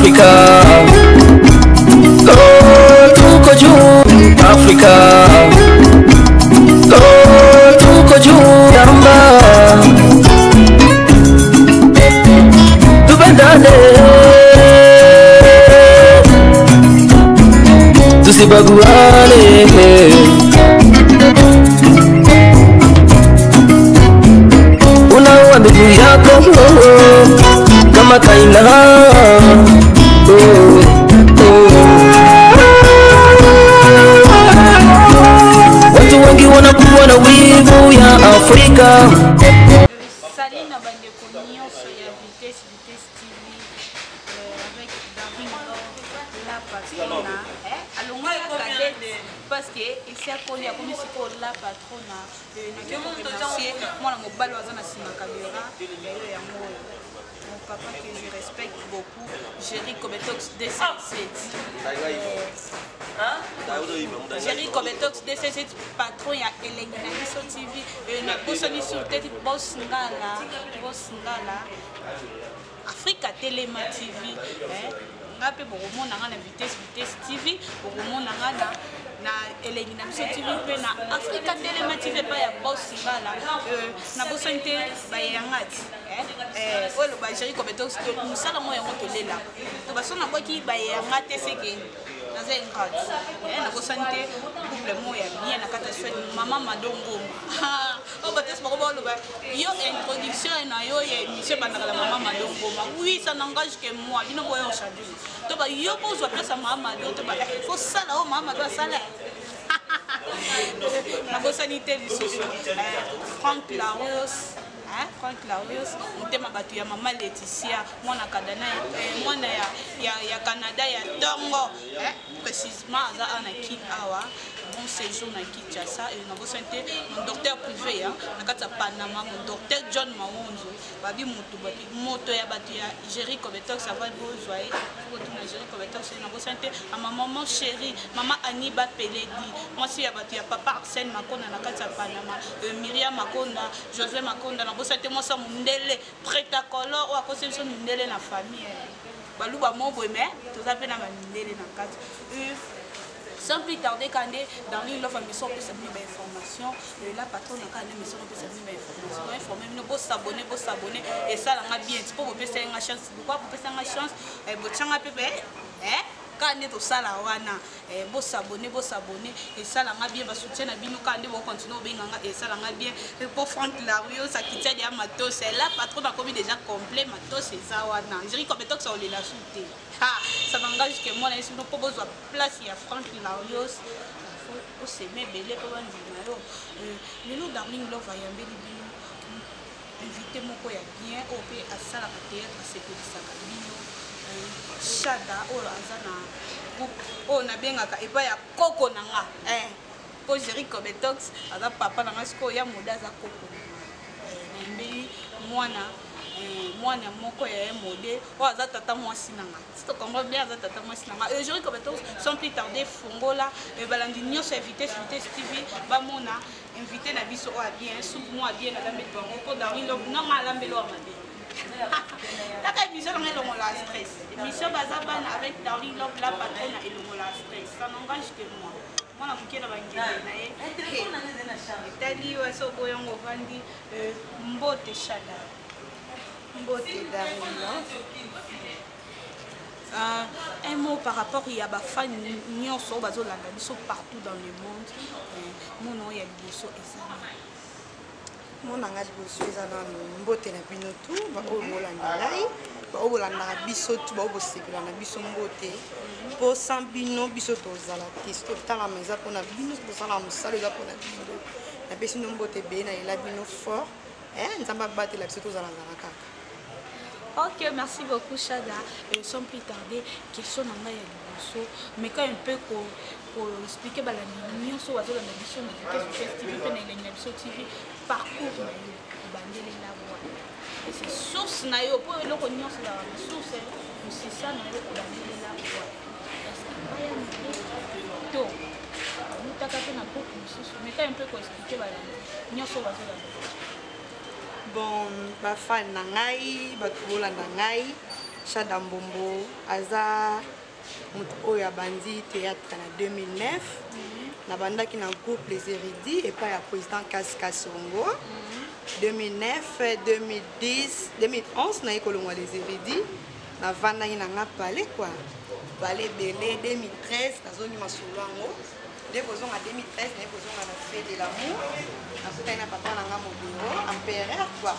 Afrika. Oh, tuko juu Afrika. Oh, tuko juu yamba. Tupendane. Tusibaguane. Unaua ndugu yako oh, kama Kaina. Oh, oh. Watu wengi wanakuwa na wivu ya Afrika. Salut na bandeko nyonso ya Vitesse Vitesse TV avec Darwin la patrona eh, alongwaka cadette parce que esi akoli akomi sikoyo la patrona. Nake koremercier mwana mobali oyo aza na nsima kamera yayo yango oyo, mon papa que je respecte beaucoup, Jerry Kobetox 277. Jerry Kobetox 277, patron ya Elengi na Biso TV. Nabosani sur tete Boss Ngala, Boss Ngala, Afrika Telema TV. Nga mpe bokomona nga na Vitesse Vitesse TV, bokomona nga na Elengi na Biso TV mpe na Afrika Telema TV epai ya Boss Ngala. Nabosani te bayanga ti oyo loba Jerry Kobetox, mosala mo yango tolela to baso nabwaki bayanga te seke naza ingrate. Nabosani te couple moko ya bien na kati ya Suède, mama Madongoma oyo bato nyonso bako baloba yo introduction na yo ya émission ebandaka na mama Madongoma. Oui, ça n'engage que moi. Bino boya aujourd'hui to ba yo mpo ozwa place ya mama Mado to ba kosala oyo mama Mado asala. Nabosani te lisusu Frank Laros, Frank Larios, motema bato ya mama Laetitia, mwana Kadana, mwana ya Canada ya ntongo, précisément aza awa na Kin awa. Bon séjour na Kinshasa. Nabosani te mon docteur privé na kati ya Panama, mon docteur John Maonzo, babi moto, babi moto ya bato ya Jerry Kobetox. Avant bozwa ye kotuna Jerry Kobetox. Nabosani te ama maman chérie, mama Aniba Peledi, mwasi ya bato ya papa Arsène Makonda na kati ya Panama, Miriam Makonda, José Makonda. Nabosani te mwasi ya mondele Preta Color oyo akosi biso mindele na famille baluba mo boye, mais toza mpe na bamindele na kati. Sans plus tarder, kande dans l'île Love mission opesa bino bainformation, la patronne kaka nde mission opesa bino bainformation, informe bino. Bosabone, bosabone, esalanga bien mpo bopesa nga chance. Pourquoi bopesa nga chance? Botianga mpe kaka nde tosala wana. Bosabone, bosabone, esalanga bien. Basoutien na bino kaka nde bokontinue obenganga, esalanga bien po Frank Larios akitiadi ya matos, la patronne akomi déjà complet. Matos eza wana. Jerry Kobetox olela su te, ça n'engage que moi. Na yesu mpo bozwa place ya Frank Larios, oseme ebele mpo bandima yo. Lelo Darling Love ayambeli bino invité moko ya bien oyo mpe asalaka théâtre, asepelisaka bino, Shada oyo aza na groupe oyo nabengaka epai ya koko na nga, mpo Jerry Kobetox aza papa na nga, sikoyo ya moda aza koko na nga. Nayembeli mwana moko ya ye mode oyo aza tata mwasi na nga, si tocomprend bien, aza tata mwasi na nga, Jerry Kobetox. Sans plus tarder, fongola balandi nyonso ya Vitesse Vitesse TV bamona invité na biso oyo bien, soupe moko bien alambeli bango, mpo Darling Love nanga alambeli oyo mabe kaka. Émission nanga elongola stress, émission Baza Bana avec Darling Love la patronne elongola stress. Ça n'engage que moi. Mwana moke na bangende na ye etali yo so oboyango ovandi. Mbote Shada. Mbote Darling Love. Un mot par rapport ya bafani nyonso oyo bazolanda biso partout dans le monde, mona oyo ya liboso eza? Mona nga liboso eza nano mbote na bino tu baoyo bolanda ngai, baoyo bolandaka biso tu, baoyo bosepela na biso, mbote, mpo sans bino biso tozala te. So totalama eza mpona bino, tosalaka mosala eza mpona bino. Napesi bino mbote ebele, nalela bino fort. Nzambe abatela biso, tozalazala kaka. Ok, merci beaucoup Shada. Sans plus tarder, question na ngai ya liboso, mais quand un peu ko ko expliquer balandi nyonso bazolanda biso na Vitesse Vitesse TV mpe na Elengi na Biso TV, parcours na yo obandelela wana, ese source na yo, mpo eloko nyonso ezalaka na source, mosisa na yo obandelela wana, parce que baya mike to obutaka mpe na groupe mosusu, mais quand un peu koexpliquer balandi nyonso bazolanda biso. Bon, bafani na ngai, bato bolanda ngai, Shada Mbombo aza moto oyo abandi théâtre na 2009. Nabandaki na groupe Les Érudits epai ya président Kas Kasongo. 2009, 2010, 2011 naye kolongwa Les Érudits, navandaki na nga palais quoi, palais ebele. 2013 nazongi masolo yango nde kozonga. 2013 naye kozonga na Fait de l'amour, nakutani na papa na nga Modero Empereur quoi.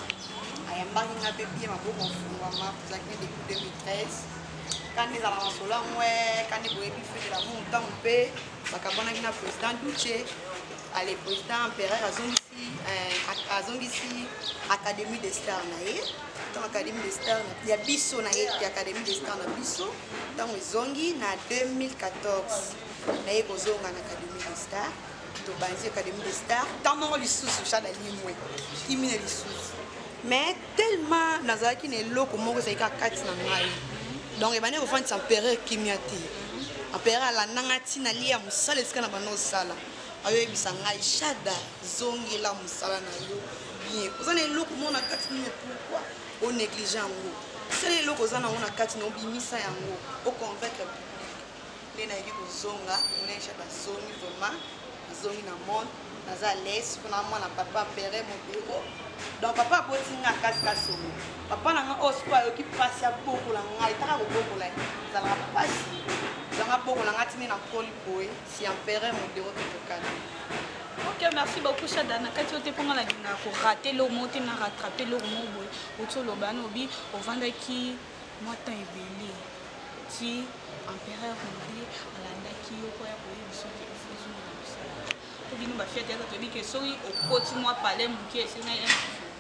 Ayambaki nga mpe bien, maboko mfungwama. Tozalaki depuis 2013 kandi ezala masolo yango kandi boyebi Fait de l'amour. Ntango mpe bakabwanaki na président Duce, ale président Empereur azongisi Académie de Star na ye. Ntango Académie de Star ya biso na ye te, Académie de Star na biso, ntango ezongi na 2014, naye kozonga na Académie de Star. Tobandi Académie de Star, ntango moko lisusu Shada limwe kimina lisusu, mais tellement nazalaki na eloko moko ezalaki kaka kati na ngai, donc ebandi kofandisa empereur kimia te. Empereur alandanga ntina lia mosala esika na banda osala, ayoyebisa ngai: "Shada, zongela mosala na yo bien. Oza na eloko moko na kati nini, pourquoi onéglige yango? Sala eloko oza nango na kati na, obimisa yango, oconvaincre public." Nde nayeki kozonga monene. Shada azongi vraiment, azongi na monde, naza lese mpona mwana papa pere Modero. Donc papa aboti nga kasi kasongo, papa na nga oyo sikoyo ayoki mpasi abokola ngai. Taka kobokola ezalaka mpasi, donc abokola nga tini nakoli boye si empereur Modero tokokana. Ok, merci beaucoup Shada. Na kati oyo te, mponga nalingaka korater eloko moko te, na rattraper eloko moko boye. Oti oloba wana, obi ovandaki mwa temps ebele ti empereur nde alandaki yo mpo ya koyebi soki ezongi na mosala. Po bino bafille théâtre, toyebi ke soki okoti mwa palais moke, esengai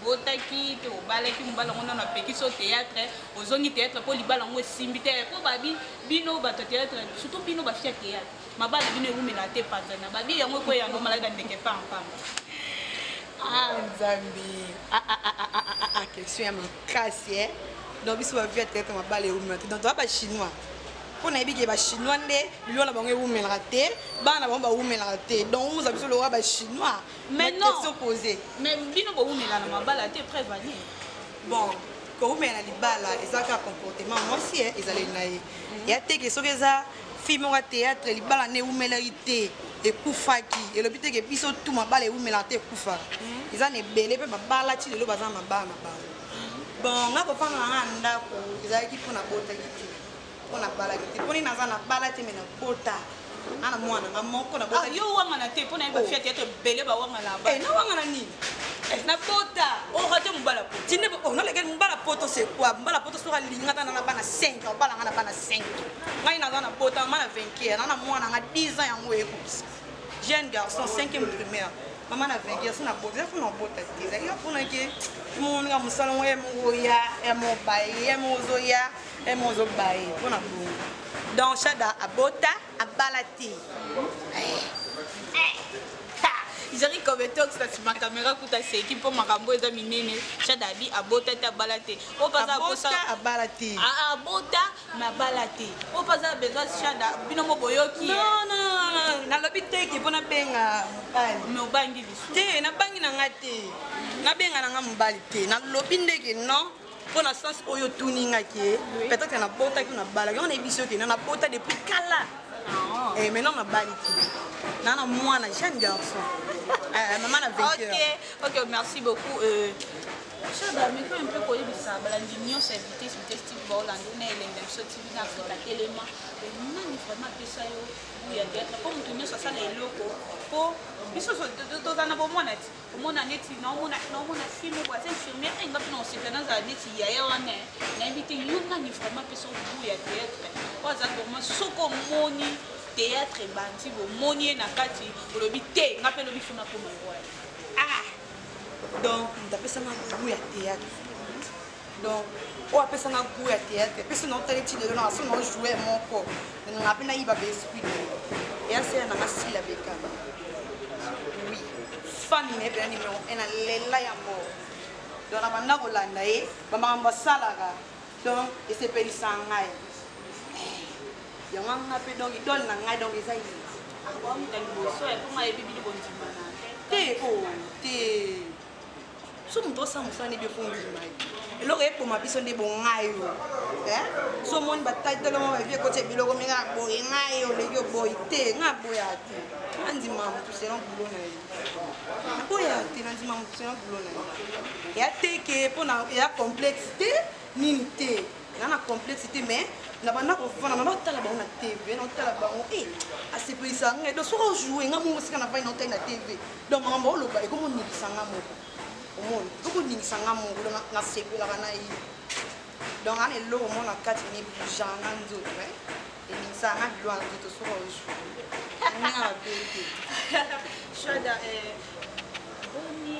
obotaki te, obalaki mobala yango nano apekisi yo théâtre, ozongi théâtre mpo libala yango esimbi te. Mpo babi bino bato ya théâtre, surtout bino bafille ya théâtre, mabala bino ewumelaka te, panzana babi yango ekoya normal bandeke pampamba. Ah Nzambe! Ah, ah, ah, ah, ah, ah, question ya makasi e. Donc biso bafille ya théâtre, mabala ewumela te. Donc toza bachinois, mpo nayebi ke bachinois nde biloko na bango ewumelaka te, bana na bango bawumelaka te. Donc oza biso lokola bachinois. Mais non. Question posée. Mais bino bowumela na mabala te, preuve ani? Bon, kowumela na libala eza kaka comportement mwasi e, ezaleli na ye ya teke. Soki eza fille moko ya théâtre, libala nde ewumelaki te, ekufaki, elobi teke biso tu mabala ewumelaka te, ekufaka. Eza na ebele mpe babala ti lelo baza na mabala na bango. Bon, nga kofanda na nga na ndako ezalaki mpo nabotaki te, mpo nabalaki te. Mpo nini naza nabala te? Me nabota, nga na mwana nga moko. Ah, nabota. Yo wangana te, mpo na ye bafille ya théâtre ebele bawangana ba. Eh, nawangana nini? Eh, nabota. Orate mobala po. Tinde oh, nalekeli mobala poto, c'est quoi mobala poto? Soki alinga ata nana bana 5, obala nga na bana 5. Ngai naza na bota mama na vainqueur, na na mwana nga 10 ans yango ekokisa, jeune garçon 5e primaire, mama na vainqueur. So nabota, eza mpona obota te, ezalaki mpona ke moninga mosala ngo ye moko oya, ye moko baye, ye moko ozoya, ye moko ozobaye mpona bongo. Donc Shada abota, abala te. Jerry Cobetox na nsima caméra kuta seki mpo makambo eza minene. Shada abi abota te, abala te. Oyo mpe aza abota, abala te. Abota me abala te. Oyo mpe aza besoin Shada, bino mo boyoki. Non, non, non, nalobi teke mpo nabenga mobali. Me obangi lisusu. Te, nabangi na nga te, nabenga na nga mobali te. Nalobi ndeke non, mpo na sens oyo otuningaki ye, peut-être nabotaki, nabalaki yango. Nayebi soki na nabota depuis kala. Eh, maintenant nabali te, na mwana jeune garçon. Eh, mama na vainqueur. Ok, merci beaucoup. Shada, meko un peu koyebisa balandi nyonso ya Vitesse Vitesse TV, baolanda na elengi na biso TV na Afrika telema. Nani vraiment apesa yo goût ya théâtre? Mpo moto nyonso asala eloko, mpo biso toza na bomwana ti omona neti naomona film moko, aza infirmière, nga mpe na osepela nazala neti yaya wana. Nayebi te, yo nani vraiment apesa yo goût ya théâtre? Oyo aza vraiment, soki omoni théâtre ebandi, bomoni ye na kati, olobi te nga mpe elobi fona koma roi. Ah, donc moto apesanga goût ya théâtre, donc oyo apesanga goût ya théâtre, epesi na otali ti lelo nanga so na ojoue moko nga mpe nayiba baesprit eya sela nanga sila bekana. Oui, fan na ye mpena numéro 1, nalela yango. Donc na banda kolanda ye, bamakambo asalaka, donc esepelisa ngai yango nga mpe. Donc idole na ngai, donc eza ye. Awamuta liboso ya mponga yebi bino bondimana. Te, o te, so moto osala mosala nebi efo ndima ye. Eloko eboma biso nde bongai yo. So omoni batali mwa bavie ekoti ya biloko mingi boye ngai oleki oboyi te, ngai aboyaka te. Ngai ndima motu selon boulot na ye. Naboyaka te, nandima motu selon boulot na ye. Eya te ke mpona eya complexe te nini te. Nga na complexe te mais na banda kofanda na batala bango na TV, na otala bango eh asepelisa ngai. Donc soki ojoue nga mongo sika na vai na otali na TV. Donc makambo oloba ekomoningisa nga moko. Omoni, ekomoningisa nga moko donc nasepelaka na ye. Donc ana eloko moko na kati ne bougeaka nga nzoto eningisaka nga biloko ya nzoto soki ojoue. Nga mabe te. Shada, boni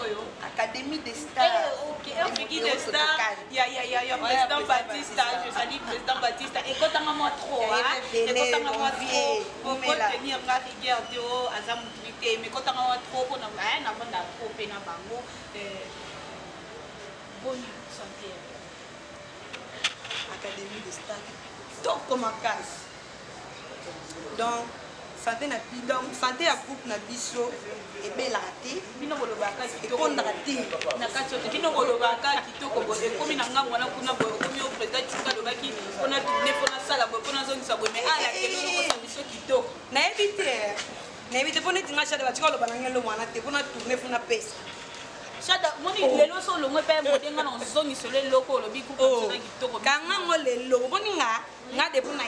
oyo Académie des stars. Ok, Figure de star. Ya ya ya ya président Batista, je salue président Batista. Ekotanga moi trop hein. Ekotanga moi trop. Pour tenir nga rigueur de o aza mutu te, mais ekotanga moi trop pona hein na vanda trop pe na bango. Bonne santé. Académie des stars. Toko makasi. Donc santé na donc santé ya groupe na biso ebelaka te, bino bolobaka ekondaka te na kati oyo, bino bolobaka kitoko boye, ekomi na ngambo wana kuna boye, okomi oyo président Tshika alobaki mpona tourne, mpona sala boye, mpona azongisa boye, mais ala kende ozokosa biso kitoko. Nayebi te, nayebi te mpo neti nga Shada batika oloba na ngai eloko wana te mpona tourne, mpona pesa. Shada, moni lelo so olongwe mpe modenga na ozongiselo eloko olobi groupe na biso eza kitoko. Kanga ngo lelo omoni nga nga depuis na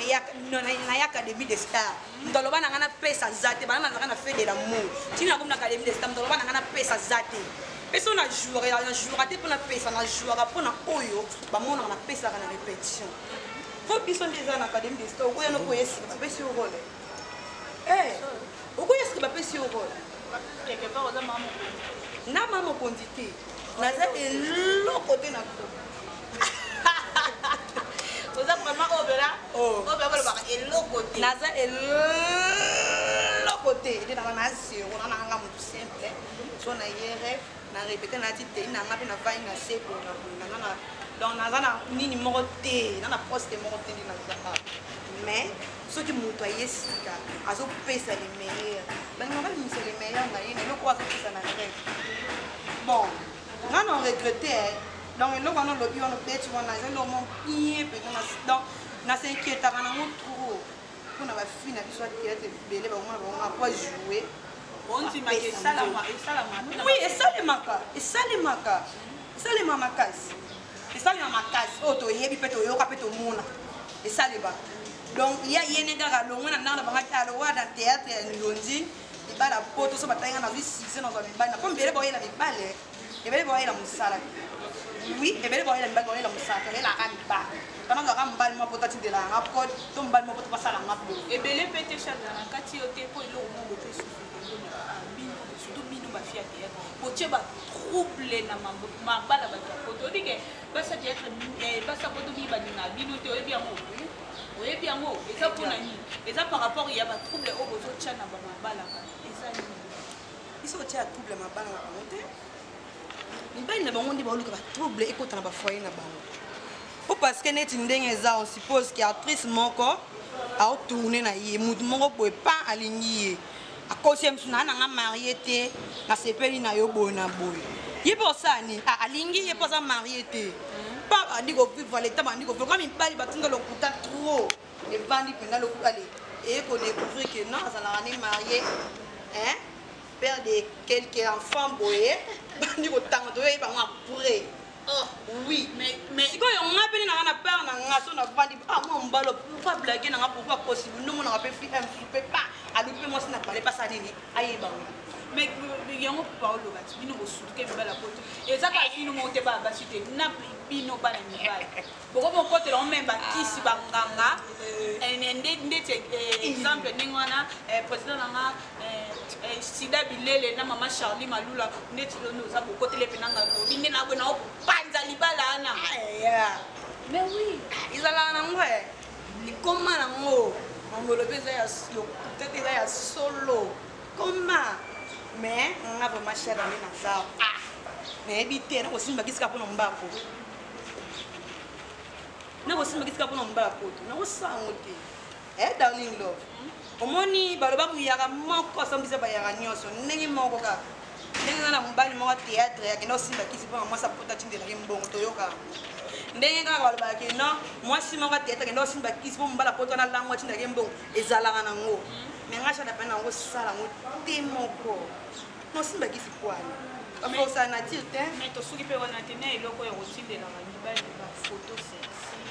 académie de star, moto aloba na nga napesa za te. Bana nazalaka na fait de l'amour ntina nakomi na académie de star, moto aloba na nga napesa za te. Mpe so na jouaka te mpo napesa, na jouaka mpona oyo bamonaka napesaka na répétition. Fo biso nde eza na académie de star, okoya nokoya esika bapesi yo role, okoya esika bapesi yo role. Quelque part oza mama mokonzi. Na mama mokonzi te, naza eloko te na groupe. Oza vraiment oyo bela oyo bela balobaka eloko te. Naza eloko te nde nanga na zero, na nanga motu simple. So na ye rêve na répété, nati tei nanga mpe navandi na se boye na boye naza na donc naza na nini moko te, na na poste moko te nde naza. Mais soki moto aye sika azopesa le meilleur, balinga babimisa le meilleur na ye na eloko oyo azopesa na rêve. Bon, nga na regrette. Donc eloko wana olobi wana, obeti wana, eza eloko moko bien mpenza. Donc nasinquiétaka nango trop mpona bafille na biso ya théâtre ebele, bango na bango po ajoue. Ondimaka esalama, esalama? Oui, esalemaka, esalemaka, esalema makasi, esalema makasi. Oyo toyebi mpe toyoka mpe tomona esalemaka. Donc ya ye ne kaka longwe na ndanga na bango ata alowa na théâtre ya ndondi libala poto. So batangi nga, nazwi succès, nazwa mibali na po mbele baoyela mibale ebele, baoyela mosala. Oui, ebele baoyela mibali, baoyela mosala, toyelaka mibali tana azwaka mobali moko poto atindelaka nga code to mobali moko poto basala nga boye. Ebele mpe te, Shada, na kati yo te mpo eloko moko to esusu bino, surtout bino bafille ya théâtre, botie batrouble na mabala bato ya poto. Oyebi ke basi ya théâtre, basi ya poto mingi balingaka bino te. Oyebi yango, oyebi yango eza mpona nini? Eza par rapport ya batrouble oyo bozotya na bamabala. Eza nini? Biso kotia ya trouble ya mabala na bango te. Mibali na bango nde baoluka batrouble ekota na bafoyer na bango po parce que neti ndenge eza, on suppose ke actrice moko aotourne na ye, mutu moko boye pa alingi ye, akosi ye mosusu naa nanga marie te, nasepeli na yo boye na boye. Ye mpe osala nini? Alingi ye mpo aza marie te, pa bandi kovivre leta, bandi kovivre ka mibali batinda lokuta trop, evandi mpenza lokuta. Ale eye kodécouvrir ke non, azalaka ne marie, hein, père de quelques enfants boye, bandi kotanga, toyoyeba yango après. Oh. Oui. Mais sikoyo nga mpe nanga na père na nga, so navandi, ah, mwa mobalo, pourquoi blague nanga, pourquoi possible ndomonaka mpe fi mosusu mpe pa aluki mpe mwasi na pale mpasa nini ayeba ngo. Mais yango paoloba ti bino bosutuke mibali ya poto, eza kaka bino moko te, bana basi te na bino bana mibali bokomokotela ngo me bakisi banganga ndeti exemple ndenge wana président nanga Sida Bilele na mama Charlie Malula, ndeti lono oza bokotele mpe nanga obi nde naboye na opanza libala wana. Mais oui. Ezalaka nango likoma nango mongolo mpe eza ya lokuta te, eza ya solo koma. Mais nga vraiment cher ane naza, ah, nayebi te, nakosimba kisika mpona mobala poto, nakosimba kisika mpona mobala poto, nakosango te. Darling love, omoni baloba muyaka moko asambisa bayaka nyonso ndenge moko kaka. Ndenge nga na mobali moko théâtre akenda kosimba kisi mpona mwasi apota atindelaki mbongo, toyoka yango. Ndenge kaka balobaka ke non, mwasi moko théâtre akenda kosimba kisi mpo mobali apota wana lango atindelaki mbongo, ezalaka nango. Mais nga Shada pene yango sala yango te moko. Nosimba kisi kwani? Baforsa nature te. Mais tosuki mpe wana te na eloko ya kotindelaka mibali bafoto sexy.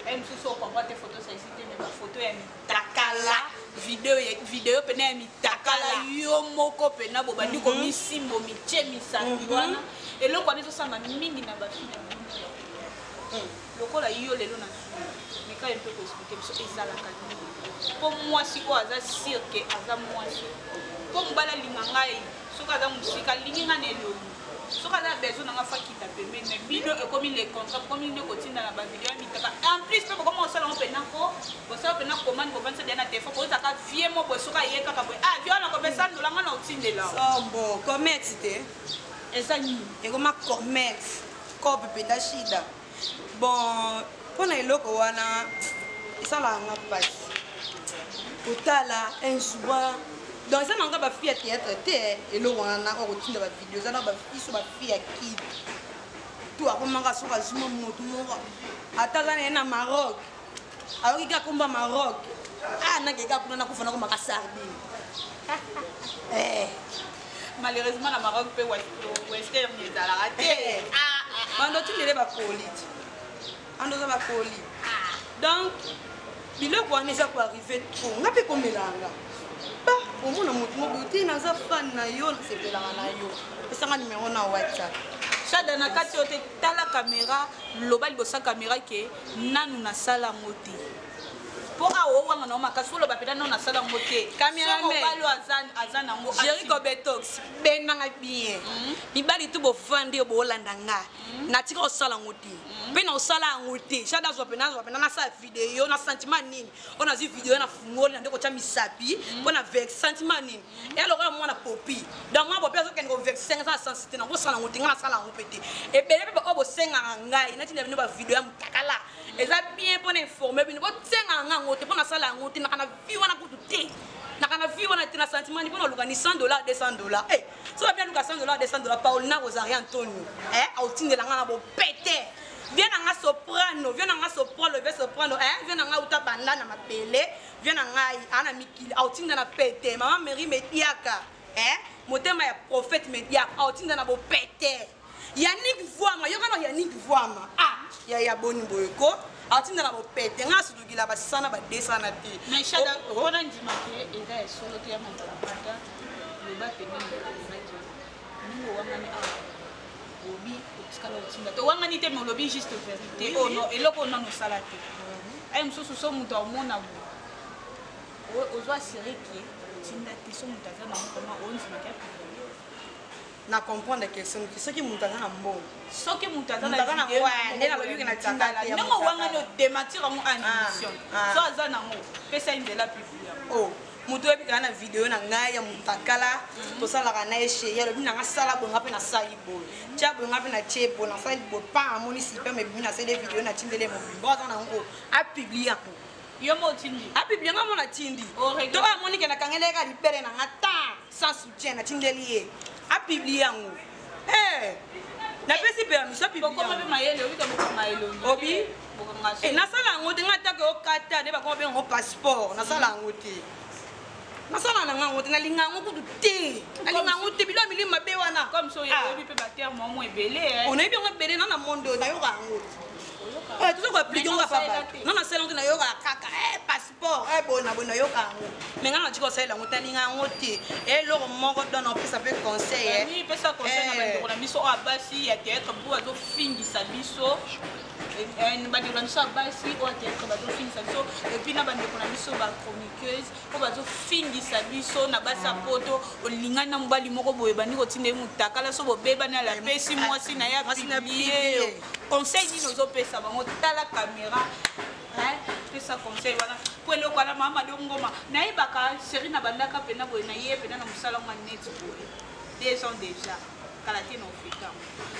Ye mosusu okomprendre te photo sexy te, mais bafoto ya mitakala, video video pena ya mitakala, yo moko pena bobandi komisimbo mitie misapi wana. Eloko wana ezosala mingi na bafille na bino ya théâtre. Lokola yo lelo na zuwa, meka ye mpe koexpliquer biso ezalaka nini mpo mwasi oyo aza sûr ke aza mwasi, mpo mobali alinga ngai soki aza mosika, alingi ngai na elongi, soki aza na besoin nanga fa kita pembeni. Mais bino ekomi le contrat, bokomi nde kotinda na bavideo ya mitaka. En plus mpe bokoma kosala yango mpena ko bosala mpena commande, bovandisa deya na telefone, bozaka vie mo boye, soki aye kaka boye, ah, vie wana kopesa ndola nga na otindela. Sombo commerce te. Eza nini? Ekoma commerce cope mpenza shida. Bon, mpona eloko wana esalaka nga mpasi kotala un jour. Donc eza nanga bafille ya théâtre te, eloko wana oyo kotinda bavideo eza na bafille so bafille ya kid to akomaka soki azuma motu moko, ata aza na ye na Maroc, ayoki kaka komba Maroc, ah, nakeka kuna nakufa, nakomaka sardine. Eh. Malheureusement na Maroc mpe western ezalaka te. Bando otindele bakoli ti ando oza bakoli. Donc biloko wana eza koarrive trop. Nga mpe komelanga ba omona motu moko te, naza fan na yo, nasepelaka na yo, pesanga numero na WhatsApp. Shada, na kati oyo te, tala caméra, loba liboso ya caméra ke nanu nasala yango te, mpo awa owanga nango makasi, oloba mpenza nanu nasala yango te. Cameraman. So mobali oyo aza nango. Jerico Betox, bendanga bien. Mibali tu bofandi oyo boolanda nga, natika kosala yango te, mpe na kosala yango te. Shada azwa pena, azwa pena, nasala video na sentiment nini oyo nazwi video na fungoli na nde kotya misapi mpo na vex, sentiment nini eya lokola mwana popi. Donc mwana popi azokende kovexe nga, eza na sens te. Nakosala yango te, nga nasala yango mpe te. Ebele mpe oyo bosengaka ngai natinda bino bavideo ya motakala, eza bien mpona informe bino. Bosengaka nga yango te, mpo nasala yango te. Naka na vie wana kutu te, naka na vie wana te. Na sentiment ni mpona oluka ni 100 dollar, 200 dollar. Eh, so babia luka 100 dollar, 200 dollar, Paulina Rosaria Antonio, eh, aotindela nga na bopete. Vie na nga soprano, vie na nga soprano, vie soprano, eh, vie na nga uta banda na mabele, vie na ngai aa na mikili, aotinda na pete. Mama Mary Mediaka, eh, motema ya prophète Mediaka, aotinda na bopete. Yannick Voama, yoka na Yannick Voama, ah, ya ya boni boye ko aotinda na bopete. Nga asudukila basana badesana te. Mais Shada, mpona ndima ke eza ya solo te ya mampata, loba pene na caméra ke ndenge owangani awa, obi otikala otinda te, owangani te, mais olobi juste vérité. Oyo no eloko oyo nano osala te. Aye mosusu so moto amona boye, ozwa assuré ke otinda te. So moto aza nango vraiment, ondimaki apublie? Na comprendre question te. Soki moto aza na mbongo? Soki moto aza Moto aza na video ouais, nde nalobi ke natinda te ya ndenge moto owangani, aza. odémentir yango en Ah, émission. ah. So aza nango, pesa ye nzela publie yango. Oh, moto oyebi kaka na video na ngai ya motakala tosalaka na ye, chéri alobi nanga sala boye, nga mpe nasali boye, tia boye, nga mpe natie boye, nasali boye, pa amoni super mebimi, nasali ye video, natindeli ye mobimba. Oyo aza nango apublie yango. Yo mo otindi? Apublie, nga mo natindi. Oh, regarde. To amoni ke nakangeli ye kaka libele na nga ta sans soutien, natindeli ye, apublie yango. Eh, napesi permission, apublie Bokoma mpe yango. mayele, obika bokanga elongi. Obi? Bokanga. Eh, nasala yango te. Nga taka okata nde bakoma benga yango passeport. Nasala yango te, nasala na nga yango te, nalinga yango kutu te, nalinga yango te, bilo ya milimo mabe wana. Comme so Ah. oyebi mpe baterme omo ebele, eh. Onayebi yango ebele na monde oyo, nayoka yango. Eh, toza koappliquer yango kaka Osalela bato te. nga nasala yango te, nayoka kaka, eh, passeport, eh, boye na boye, nayoka yango, mais nga natika kosalela yango te, nalinga yango te. Eloko moko don opesa mpe conseil, eh. Oui, pesa conseil na Eh. bandeko na biso oyo basi ya théâtre mpo bazofingisa biso. Bandeko na biso ya basi oyo ya théâtre bazofingisa biso, et puis na bandeko na biso bachroniqueuse oyo bazofingisa biso na basi ya poto. Olingani na mobali moko boye, bandi kotinda ye motakala, so bobebani, alapesi mwasi na ye Mwasi na apublie. publie. Conseil nini ozopesa bango? Tala caméra, hein, pesa conseil wana po eloko wana. Mama Ngoma, nayebaka série na bandaka mpena boye, na ye mpena na mosala ngo neti boye 2 ans déjà, kala te na ofeta.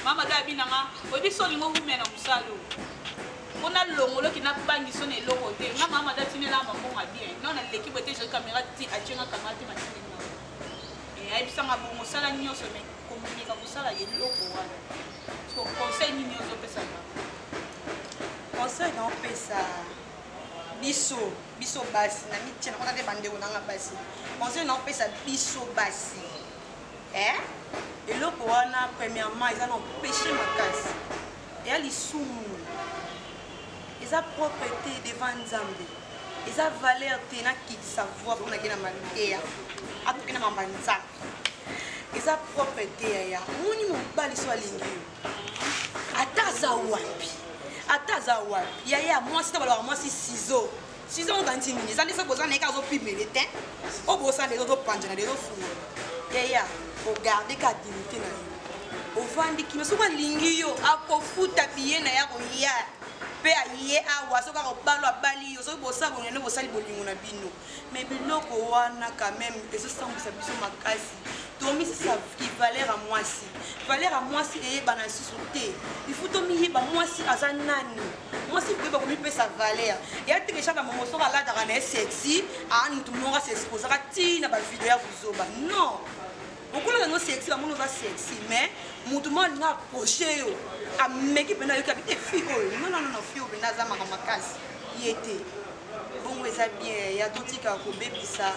Mama Do abi nanga, oyebi so olingo wumela na mosala oyo mpona longoloki nabangi so na eloko te. Nga mama Do atinela mambongo ya bien non, naleki boye te, jeri caméra ti atienga caméra te, matindeli nango. Ayebisanga bongo, osala nyonso mais Komeka kosala eloko wana. So conseil nini ozopesa bango? Conseil naopesa biso, biso basi na mitie nakota te, bandeko nanga basi, conseil naopesa biso basi, eloko wana premièrement eza na péché makasi, eya lisumu, eza propre te devant Nzambe, eza valeur te. Nakitisa voix mpo nake na mateya, atoke na mamba Nzambe. Eza propre te, yaya. Omoni mobali so alingi yo, ata aza wapi, ata aza wapi, yaya. Mwasi to balobaka mwasi ciseau, ciseau ngo kanti nini? Eza nde soki boza na ye kaka, azopimele te, oyo bosala deja, ozopanzana deja, ofungola. Yaya, ogarde ka dignité na yo, ovandi kimia. Soki alingi yo, akofuta biye na ye, akoya mpe aye awa. Soki akobalo, abali yo. Soki bosala bolingo, bosali bolingo na bino. Mais biloko wana quand même ezosambwisa biso makasi. Tomisisa valeur ya mwasi, valeur ya mwasi eyebana lisusu te. Il faut tomiyeba mwasi aza nani. Mwasi koyeba komipesa valeur ya teke. Chaka mongo soki alataka na ye sexy, aa mutu moko asexposaka ntina bavideo ya kozoba. Non, okolaka ngo sexy, bamoni oza sexy, mais mutu moko alinga approche yo, ameki mpena, ayoki abi te fille oyo, non, non, non, fille oyo mpena aza makambo makasi ye te. Bongo eza bien ya totika kobebisa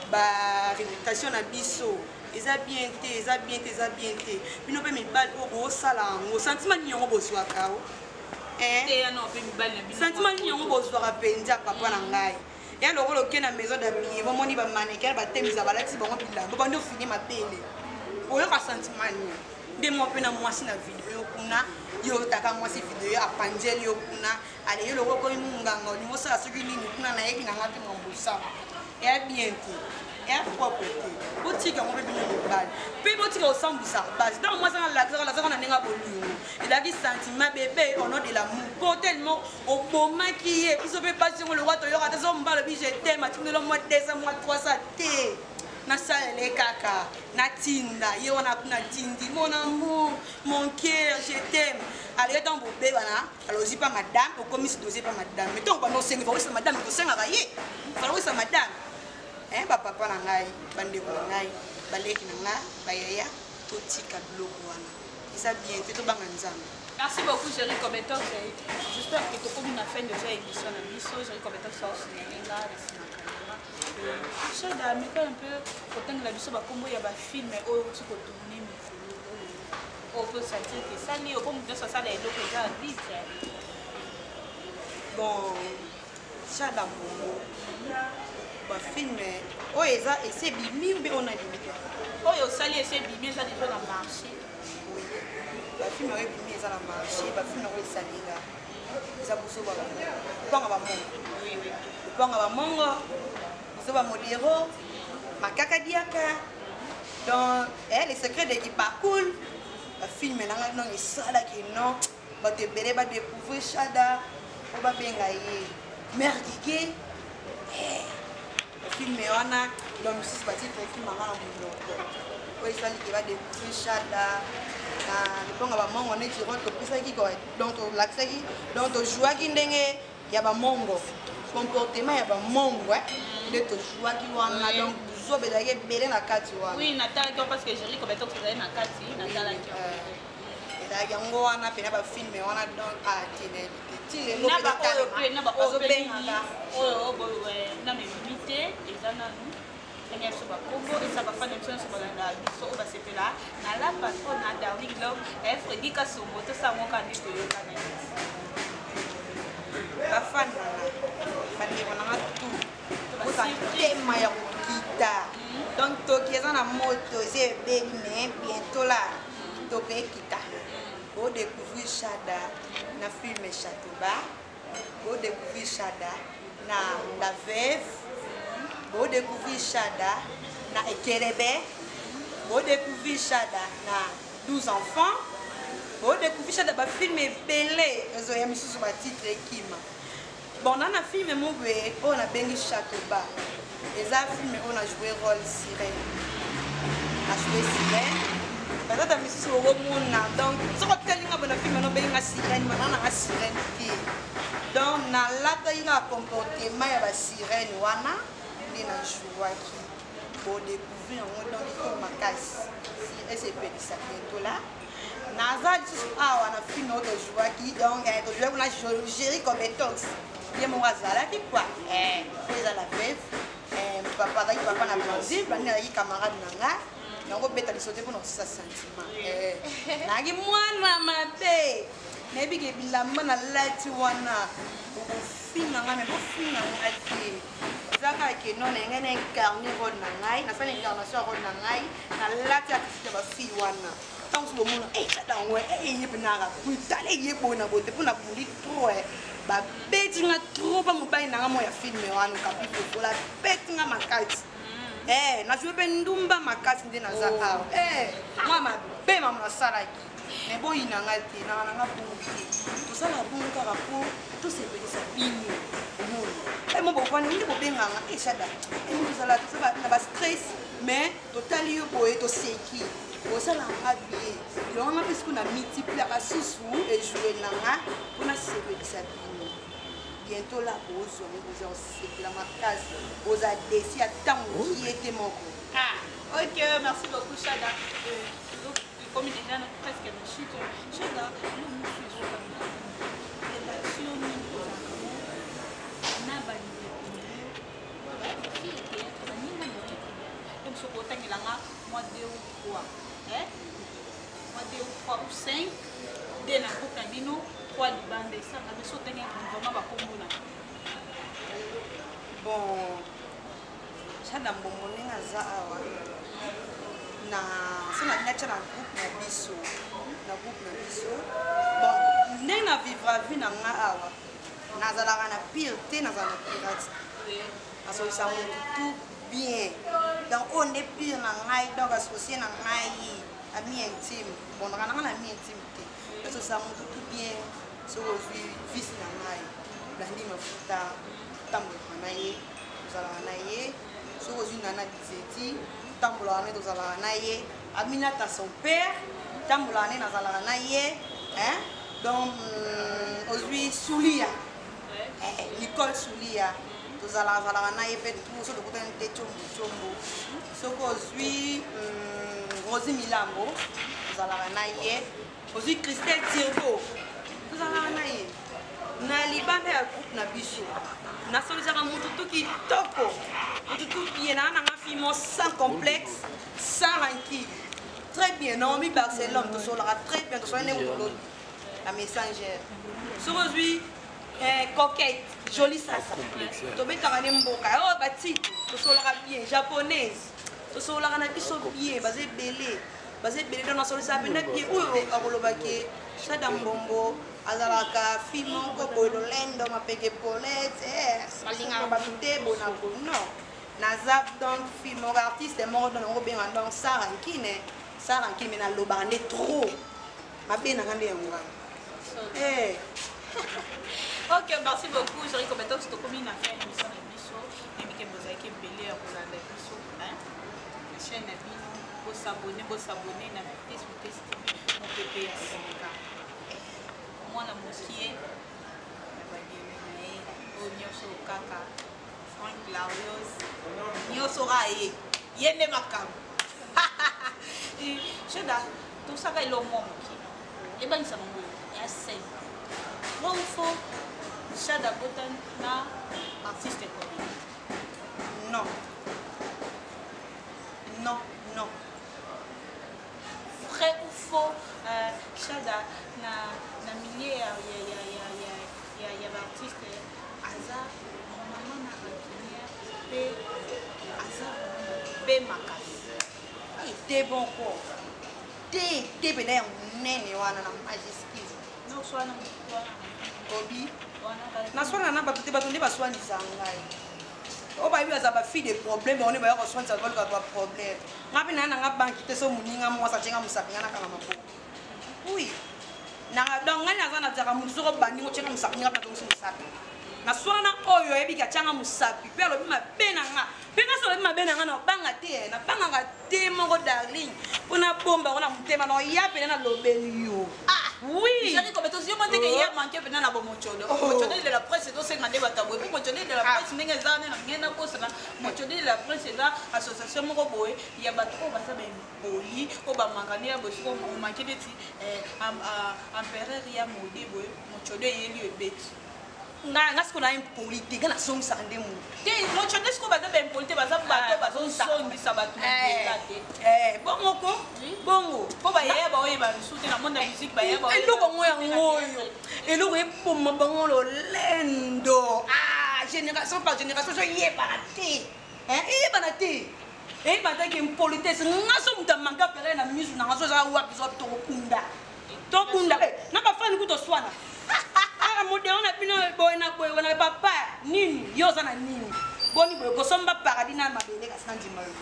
baréputation na biso. Eza bien te, eza bien te, eza bien te. Bino mpe mibali oyo bosala yango, sentiment nini yango bozwaka o? Sentiment nini yango bozwaka mpenza, papa na ngai? Ya lokola oke na maison d'habillé, bomoni bamannequin, batemisa, balati bango bilamba, bandi ofini mabele, oyoka sentiment nini? Nde mwa mpe na mwasi na video kuna, yo otaka mwasi video, apanzeli yo kuna. Ale, yo loko okomi munganga, olingi osala soki nini kuna, nayebi na nga te makambo osala. Eya bien te, eya propre te. Botika yango mpe. Bino mibali mpe botika kosambwisa basi. Ntango mwasi anga alakisaka, alakisaka na ndenge ya bolingo, ezalaki sentiment bébé, au nom de l'amour, po tellement obomaki ye. Biso mpe basi yango lokwa toyoka te. So mobali alobi "je t'aime", atindelo mwa 200, mwa 300 te, nasalele kaka, natinda ye wana kuna, tindi "mon amour, mon cœur, je t'aime". Ale, ntango bobebana, alozi pa madame, okomisi dossier pa madame. Mais ntango banda osengi, fakoyisa madame, tosengaka ye, falakoyisa madame. Bapapa na ngai, bandeko na ngai, baleki na ngai, bayaya, totika biloko wana, eza bien te. Tobanga Nzambe. Merci beaucoup, Jerry Cobetok. J'espère que tokomi na fin déjà émission na biso. Jerry Cobetok saosinenga na nsima caméra. Shada, ameka un peu kotangela biso bakombo ya bafilm oyo oti kotourne mikolo oyo, oyo mpe osentir ke esali yo, po moto nyonso asala eloko eza libre. Bon, Shada Bongo, bafilm oyo eza esi ebimi mpe oyo nabimi te? Oyo osali esi ebimi, eza déjà na marché. Bafilm oyo ebimi, eza na marché, bafilm oyo esalinga eza buzoba, lupanga bamongo, lupanga bamongo, buzoba modero, makaka diaka, donc les secrets de Kipakul. Bafilm nanga donc esalaki non, bato ebele badécouvrir Shada po babenga ye Mare Gige. Bafilm wana donc mosusu batitre ekimanga na monoko, oyo esaliki badécouvrir Shada na liponga bamongo, neti role topesaki, donc tolakisaki, donc tojouaki ndenge ya bamongo, comportement ya bamongo nde tojouaki wana. Donc zoba ezalaki ebele na kati wana. Oui, natalaki parce que Jerry Cobetok ezali na kati, natalaki. Ezalaki yango wana mpena, bafilm wana. Donc ate nayebi te ti lelo. Na baoyo mpe, na baoyo mpe nini? Bazobengaka. Oyo nano ebimi te, eza nanu ndenge ya biso bakombo eza. Bafani biso nyonso balanda biso, oyo basepela na la patronne na Darling Love, Fredi Kasongo, tosala kaka nde toyokana. Bafani nanga, bandeko nanga, tout oza tema ya kokita. Donc toki eza na moto, eza ebeli, mais bientôt la toko ekita. Bodécouvrir Shada na film Chatoba, bodécouvrir Shada na La Veuve, bodécouvrir Shada na Ekelebe, bodécouvrir Shada na 12 enfants, bodécouvrir Shada bafilm ebele ezoya misusu, batitre ekima. Bon, na film mo boye oyo nabengi Chatoba, eza film oyo na joue rôle sirène, na joue sirène. Batata misusu okomona, donc soki otelinga boye na film wana, obengi nga sirène, bana nanga sirène te. Donc nalataki kaka comportement ya basirène wana nde na jouaki. Bodécouvrir yango, donc kitoko makasi. Si esepelisa bientôt là. Naza lisusu awa na film oyo tozwaki, donc tozwaki kuna Géri Cometox, ye moko azalaki quoi, po eza la veuve. Papa azalaki papa na Blandine. Blandine azalaki camarade na nga. Yango beta liso te mpona kosisa sentiment. Nayaki mwana mabe, nayebi ke bilamba nalati wana bokofinga ngai, me bofinga ngai te. Eza kaka ke non, na ngai na incarne rôle na ngai, nasala incarnation ya rôle na ngai, nalati attitude ya bafille wana. Ntango mosusu bomona yango ye mpenaka tala ye boye na boye te, mpo nabundi trop, babeti nga trop. Mpa mobali na nga mo ya film wana okapi fofola, beti nga makasi, nazwi mpe ndumba makasi nde naza awa. Mwa mabe mama nasalaki, me boyina nga te, nanga nanga bongo te. Tosala bongo kaka mpo tosepelisa bino. Omoni mo bovandi nde bobenganga eshada, emo tozala na bastress, mais totali yo boye, toseki, osalanga bien. Yango nga mpe siku na multipliaka susu ejoue na nga mpona sepelisa bino. Bientôt la bozwa ngo, boza kosepela makasi, boza desi ata mokie te moko. Ah, ok, merci beaucoup Shada. Comme déjà presque na chute. Shada, nous nous sommes relation nini ozalaka na bandeko fille théâtre, baninga na yo ya théâtre? Donc soki otangelanga moi deux ou trois, hein? Moi deux ou trois ou cinq, deux na groupe na bino, trois libanda, esanga biso, otangi vraiment bakombo na. Bon, Shada Mbombo ndenge aza awa na so na natya na groupe na biso, na groupe na biso. Bon, ndenge na vivre vie na nga awa, nazalaka na pire te, nazala na pirate te, nasolisa motu tout bien. Donc oyo nde pire na ngai, donc associé na ngai, ami intime. Bon, naka nanga na ami intime te, nasolisa motu tout bien. Soki ozwi visi na ngai Blandi Mafuta, tambolaka na ye, tozalaka na ye. Soki ozwi Nana Bizeti, tambolaka na ye, tozalaka na ye. Aminata son père, tambolaka na ye, nazalaka na ye. Donc ozwi Sulia, Nicole Sulia, tozalaka zalaka na ye mpe tu. So tokutani te, tiombo tiombo. Soki ozwi Rosi Milambo, tozalaka na ye. Ozwi Christelle Tirbo, tozalaka na ye. Na libanda ya groupe na biso, nasolisaka motu tu kitoko, motu tu bien. Naa nanga fimo sans complexe, sans rancune, très bien. Naomi Barcelone, tosolaka très bien, tosola ndenge tolobi na Messenger. Soki ozwi Coquette Jolie Sasa, tobetaka ne mboka oyo batike, tosolaka bien. Japonaise, tosolaka na biso bien. Baza ebele, baza ebele. Donc nasolisaka mpenza bien. Oyo akolobaki Shada Mbombo azalaka fille moko boye, lolendo, mapeke polete, alingaka bato te bona boye, non. Naza donc fille moko, artiste moko, donc yango obenga donc sans rancune, sans rancune, mais nalobaka nde trop mabe nanga nde yango wana. Ok, merci beaucoup Jerry Kobetox. Tokomi na fin émission na biso. Nayebi ke bozalaki ebele ya kolanda biso na chaîne na bino. Bosabone, bosabone na Vitesse Vitesse TV, mopepe ya sika, mwana mokie na bageme na ye oyo nyonso kaka Frank Larios, nyonso kaka ye, ye nde makambo. Shada, tosaka eloko mwa mokie ebangisa bango ya simple: vrai ou faux, Shada bota na artiste comédien? Non, non, non. Vrai ou faux, Shada na milieu ya baartiste aza vraiment na rancunière mpe aza mpe makasi? Te, bon ko te, te mpena ya monene wana na majuscule. Nyonso wana wana. Obi naswana na bato te, bato nde baswanisa ngai. Oyo bayebi baza bafille de problème, bango nde baya koswanisa, baluka baproblème. Nga mpe naa nanga banki te. So moninga mwasi atienga mosapi, nga nakanga maboko. Oui, nanga donc ngai naza nazalaka motu soko bandingo otienga mosapi, nga mpe nazongisi mosapi. Naswana oyo ayebiki atianga mosapi mpe alobi mabe na nga mpe nga so alobi mabe na nga, nabanga te, nabangaka te moko darling, mpo nabomba ngo na motema, na oya pene nalobeli yo. Ah! Oui. Jerry Kobetox, yo moko ndenge ye manque mpena na bomocodo. Mocodo de la presse ezosenga nde bato ya boye. Po mocodo de la presse ndenge eza wana na ngai nakosana. Mocodo de la presse eza association moko boye ya bato oyo baza ba impoli, oyo bamaka nde ya boye. Soki omanke neti empereur ya mode boye, mocodo eyeli yo ebeti. Nga sikoyo na impoli te, nga nazongisaka nde moto. Te, mocodo sikoyo baza ba impoli te, baza bato bazozongisa bato na nzela te. Bongo ko, bongo. Po bayaya baoyeba lisusu te na monde ya musique, bayaya baoyeba Eloko yango yango oyo, eloko eboma bango lolendo. Ah, génération par génération, ezoyebana te. Eyebana te. Eyebana te ke impolitesse. Nga so moto amanka pere na misu na nga so ezala wapi, so tokokunda. Tokunda. Na bafani kutu toswana. Ah, modèle na bino boye na boye wana papa nini yo oza na nini boni boye kosomba paradis na mabele kasi na ndima yo.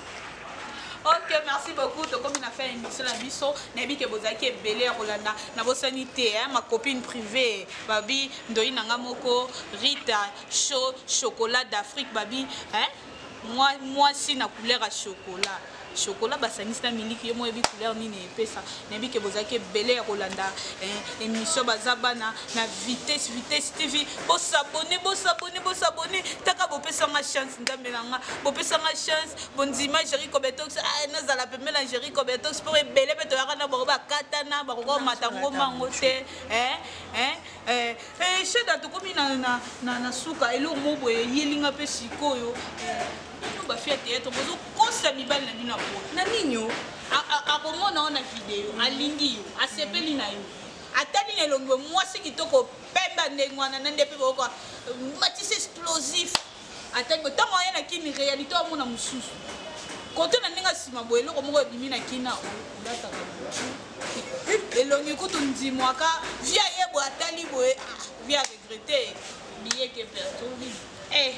Ok, merci beaucoup. Tokomi na fin émission na biso. Nayebi ke bozalaki ebele ya kolanda. Nabosani te, hein, ma copine privée babi ndoi na nga moko Rita Chaud Chocolat d'Afrique babi, hein, moi mwasi na couleur ya chocolat. Chocolat basangisi na miliki, yo moyebi couleur nini epesa. Nayebi ke bozalaki ebele ya kolanda, hein, émission baza bana na Vitesse, Vitesse TV. Bosabone, bosabone, bosabone. Taka bopesanga chance nzambe na nga. Bopesanga chance bondima Jerry Kobetox. Ah, nazala pembeni na Jerry Kobetox pour ebele pe toyaka na bango bakatana, bakoka komata ngoma yango te. Hein, hein, eh, eh, Shada, tokomi na suka. Eloko moko boye eyelinga pe sikoyo. Bino ba fille ya théâtre, bozokosa mibali na bino ya poto. Na nini yo? Akomona yo na video, alingi yo, asepeli na yo. Atali na elongi boye, mwasi kitoko pembe ndenge wana, na nde pe boyoka, matisi explosif. Atali boye, ntango aya na kini, réalité amona mosusu. Kote na ndenge nsima boye, eloko moko ebimi na kina, olataka butu. Elongi kutu ndimwaka, vie aye boye, atali boye, ah, vie a regretté, billet ke perdu. Eh,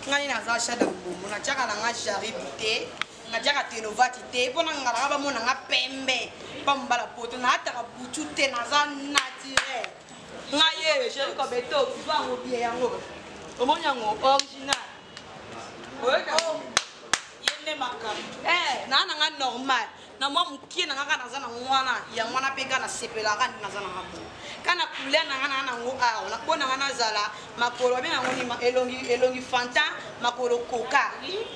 ngai naza Shada Mbombo, natiaka na nga jaribu te, natiaka tenovati te, mpo na ngalaka bamona nga pembe, mpa mobala poto, naataka butu te, naza naturel. Ngai ye, Jerry Kobetox, zwa yango bien yango. Omoni yango original. Oyoka? Oh, ye nde makambo. Eh, na na nga normal. Na mwa mokie na nga kaka naza na mwana, ya mwana mpe kaka nasepelaka nde naza na nga bongo. Kaka na couleur na nga na nango awa, na mpo na nga nazala makolo, babenga yango nini? Elongi, elongi Fanta, makolo Coca.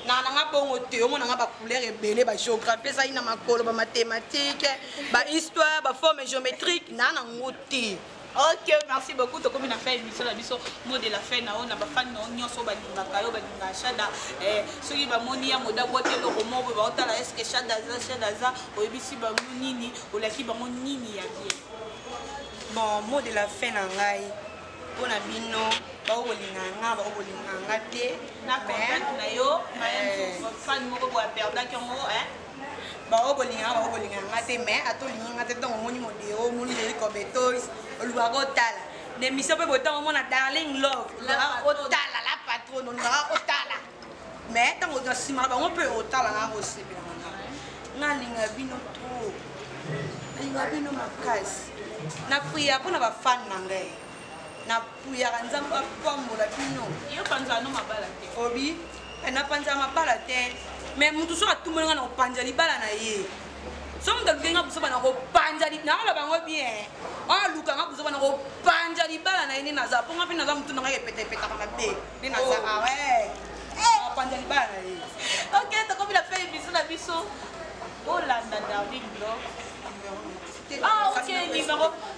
Na na nga bongo te, omona nga ba couleur ebele, ba géographie ezali na makolo, ba mathématique, ba histoire, ba forme géométrique, na nango te. Ok, merci beaucoup. Tokomi na fin émission na biso, mot de la fin na yo, na ba fan na yo nyonso balingaka yo, balingaka Shada. Soki bamoni ya moda bote eloko moko boye, baotala est-ce que Shada aza, Shada aza, oyebisi bango nini, olaki bango nini ya bien? Bon, mot de la fin na ngai mpo na bino, bakokolinga nga, bakokolinga nga te. Na contact na yo, fan moko boye aperdaki yango, hein? Bakokolinga nga, bakokolinga nga te, mais ata olingi nga te, ntango omoni modero, omoni Jerry Kobetox, olukaka otala. Na émission mpe boye, ntango omona Darling Love, olukaka otala, la patronne, olukaka otala. Mais ntango na nsima na bango mpe otala nga, osepela na nga. Nga alinga bino trop. Alinga bino makasi. Na priya mpona ba fan na ngai. Na priyaka Nzambe apambola bino. Yo panza no mabala te. Obi, na panza mabala te. Mais mutu so atumoli nga na kopanza libala na ye. So mutu aluki nga buzoba na kopanza li-, na oloba bango bien. Oyo aluka nga buzoba na kopanza libala na ye nde naza. Po nga mpe naza mutu na ngai epeta-epetaka mabe. Nde naza, Oh. ah ouais. Na kopanza libala na ye. Ok, tokomi na fin émission na biso. Bolanda Darling Love. Ah, ok,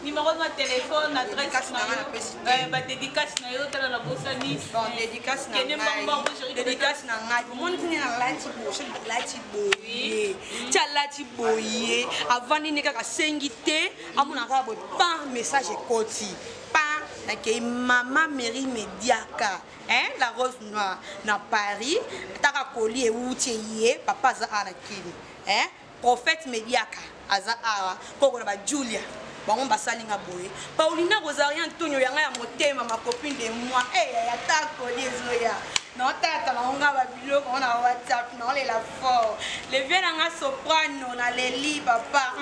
numéro de téléphone, adresse Dédicace na na nga yo. na pesi te. Ba dédicace na yo, tala na bosani. Bon, dédicace na Kende ngai. mbongo, mbongo, chérie, Dédicace na ngai. Bomoni tini na lati boye, soki lati boye. Oui. Ti alati boye, avandi ne kaka asengi te, amona kaka boye, pan, message ekoti. Pan, nakei Mama Mary Mediaka, hein, la rose noire, na Paris, taka koli euti ye, papa aza awa na Kini, hein, prophète Mediaka aza awa, koko na ba Julia. Bango basali nga boye. Paulina Rosaria Antonio yanga ya motema, ma copine de moi. Eh, ya ta koli ezoya. Na tata na nga ba biloko na WhatsApp, na lela fort. Le vieux na nga soprano na leli papa.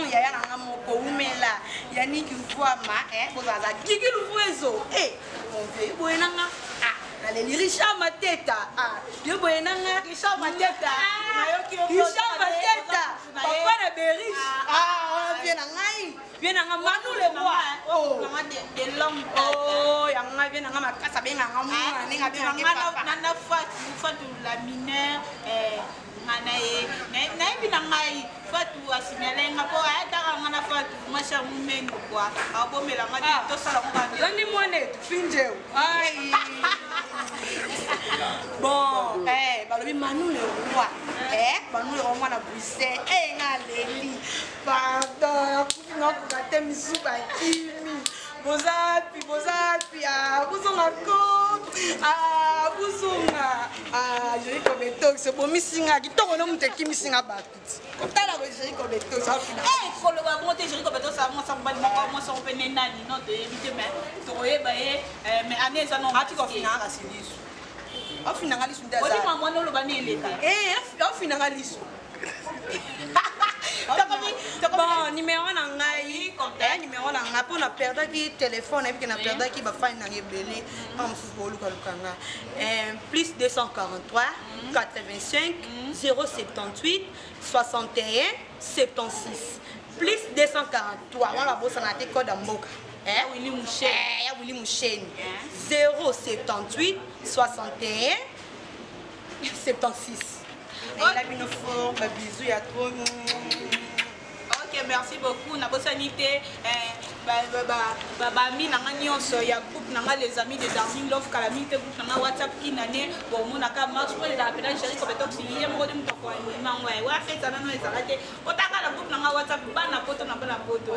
Ya ya na nga moko umela. Yannick Mfwama, eh, bozaza Gigi Luvuezo. Eh, mon vieux boye na nga. Ah, na leli Richard Mateta. Ah, vieux boye na nga. Richard Mateta. Ah, Nayoki yo Richard mpo Mateta. na ye. Papa na Berige. Ah, wana vie na ngai. Vie na ngai Manu le roi. Oh. De l'homme. Oh, ya ngai vie na ngai makasi abenga ngai mwana ndenge abenga ngai papa. Nana Fatou, Fatou la mineure, eh nga na ye nayebi na ngai Fatou asignale nga mpo ayataka nga na Fatou masha mumenu kwa abomela nga te tosala ngo bande. Zandi mwana etu pinjeu. Ai. Bon, eh balobi Manu le roi. Eh Manu le roi mwana Bruxelles. Eh nga leli. Pardon, nakufi nakoka te misu bakimi. Bozapi, bozapi, ah, bozonga ko. Ah, bozonga. Ah, Jerry Kobetox, bomisi nga kitoko no moto ekimisi nga bato. Kotala ko Jerry Kobetox afina. Eh, koloba bongo te Jerry Kobetox mwasi mobali moko mwasi moko pene nani no toyebi te mais tokoyeba ye mais année eza no. Ati kofinanga kasi lisu. Ofinanga lisu nde aza. Odima mwana oloba ni eleka. Eh, ofinanga lisu. Bon, numéro na ngai, numéro na ngai mpo na perdaki téléphone, nayebi ke na perdaki bafani nanga ebele, mpa mosusu bolukaluka nga. Plus 243 85 078 61 76 plus 243 wana babosana te code ya mboka. Ya Willy Musheni. Ya Willy Musheni. 078 61 76. La bino fort, ba bisous ya trop. Ok, merci beaucoup. Nabosani te bami na nga nyonso ya groupe na nga les amis de Darling Love kala mingi te groupe na nga WhatsApp inane bomonaka marche mpo ezala mpena Jerry Kobetox ye moko nde moto akoanima ngo wa fete nano ezala te otaka na groupe na nga WhatsApp bana poto na bana poto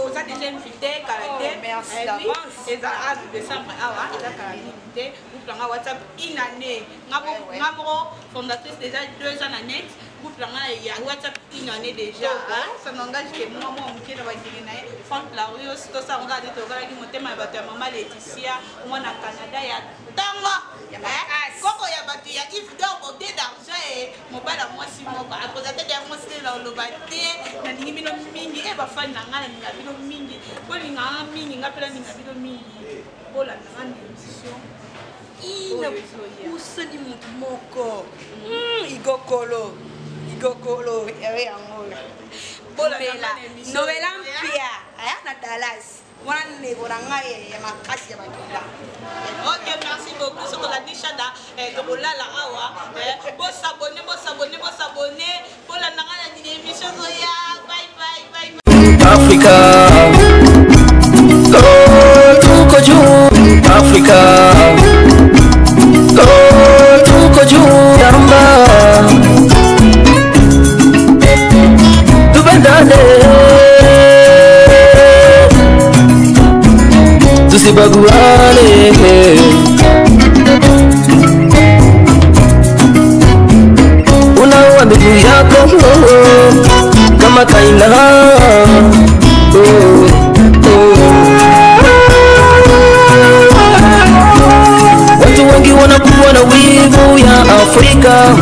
oza déjà invité kala te ezala na décembre awa eza kala mingi te groupe na nga WhatsApp inane nga moko fondatrice déjà 2 ans na net groupe na nga ya WhatsApp une année déjà ça n'engage que moi moi moke na bandenge na ye Franck Larios tosala ngo kaka te toyokalaki motema ya bato ya mama Laetitia mwana Canada ya ntongo koko ya bato ya Yves d'or beauté d'argent e mobala mwasi moko akozate ya mwasi te na oloba te nalingi bino mingi e bafani na ngai nalinga bino mingi bolinganga mingi ngai mpe nalinga bino mingi bolanda nga na émission Ina kusani motu moko igokolo igokolo ewe yango Noela Noela Mpia aya na Dallas wana ndeko na ngai ya makasi ya makila. Ok, merci beaucoup. Soki olandi Shada tokolala awa bosabone bosabone bosabone bolanda ngai na émission zoya. Bye bye bye. Africa, oh, tuko juu Africa, oh, tuko juu yamba tupendane tusibaguane unaua ndugu yako kama Kaina. Oh, oh. Watu wengi wanakuwa na wivu ya Afrika.